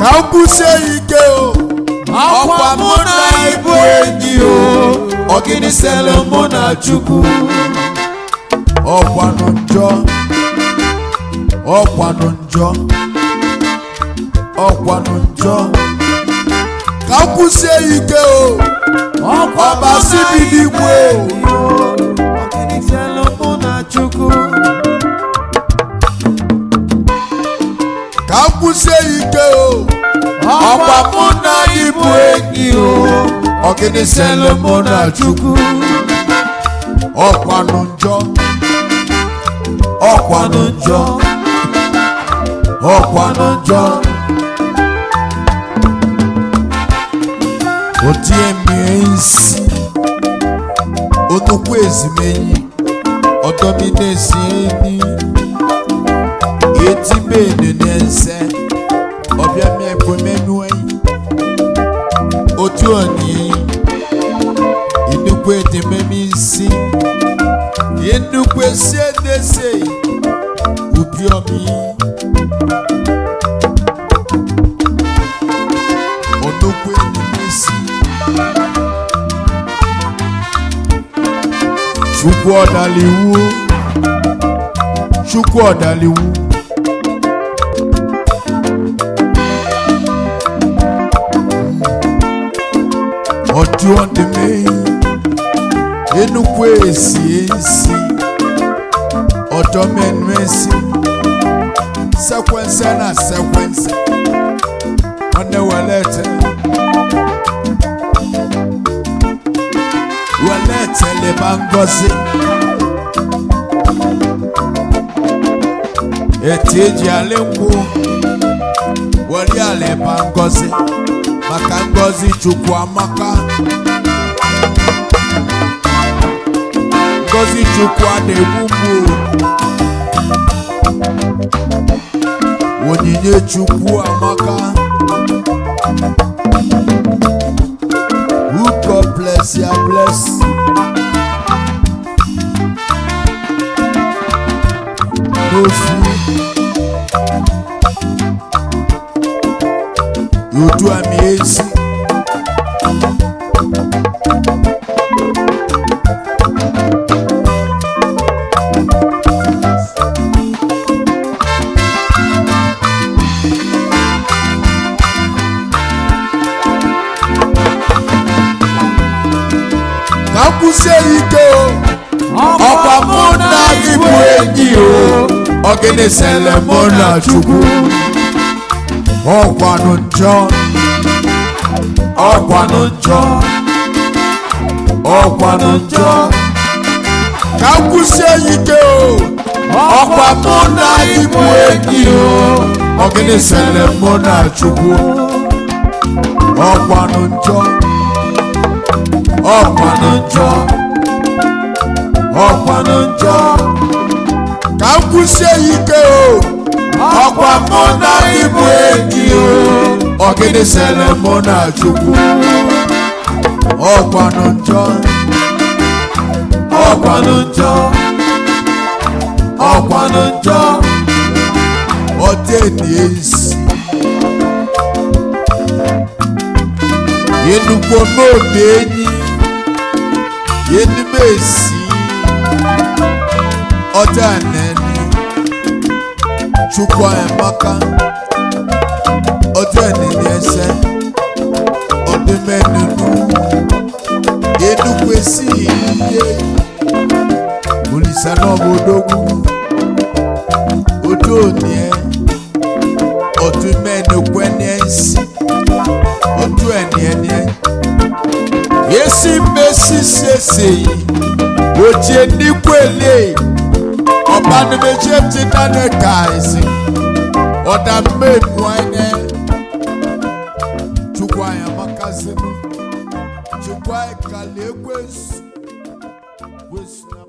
Ka m kwụsie ya ike o. Ọkwa mụ na ịbụ enyi o, ọ gịnị sele mụ na Chukwu? Ọkwanụ njọ, ọkwanụ njọ, ọkwanụ njọ. Ka m kwụsie ya ike o. Ọkwa Ọbasi bi n'igwe o. Ọ gịnị sele mụ na Chukwu? Ka m kwụsie ya ike o. Ọkwa mụ na ịbụ enyi o, ọ gịnị sele mụ na Chukwu? Ọkwanụ njọ, ọkwanụ njọ, ọkwanụ njọ. Otie mmiri nsi onukwu ezimenyi ọdọminesi enyi etibe enene nse ọbịa miekwemenu enyi otu oni enyi nnukwu edememe isi nnukwu esi edese ubiomi onukwu enyi Chukwu ọdaliwu, Chukwu ọdaliwu. Ọdụ ọdịme enukwu esi esi ọdọmenu esi sekwense na sekwense ọnẹwẹlẹtẹ wẹlẹtẹ lè bá ngọzi ètí eji alị nkwụ were ala ba ngọzi maka ngọzi Chukwu amaka. Ngọzi Chukwu a na-egbu mgbu. Onyinye Chukwu amaka. Who God bless ya bless. N'ofu otu àmì ezi. Ka m kwụsie ya ike o. Ọkwa mụ na ịbụ enyi o, ọ gịnị sele mụ na Chukwu? Ọkwanụ njọ, Ọkwanụ njọ, ọkwanụ njọ. Ka m kwụsie ya ike o. Ọkwa mụ na ịbụ enyi o, ọ gịnị sele mụ na Chukwu? Ọkwanụ njọ, Ọkwanụ njọ, ọkwanụ njọ. Ka m kwụsie ya ike o. Ọkwa mụ na ịbụ enyi o, ọ gịnị sele mụ na Chukwu? Ọkwanụ njọ, Ọkwanụ njọ, ọkwanụ njọ. Ọdịni ezi enukwu n'obi enyi enume esi ọdị anani Chukwu amaka ọdị anani ese ọdịmenunu enukwu esi ihe olisa n'ọbụ odogwu odu onie ọtụmẹnukwẹniẹnsi otu ẹniẹniẹ esi mmesi sese ochie nikwele ọbanumeche ti nane kaisi ọda mmenu anya Chukwu anyị amakazinu Chukwu anyị kala ekwensu kwesu na.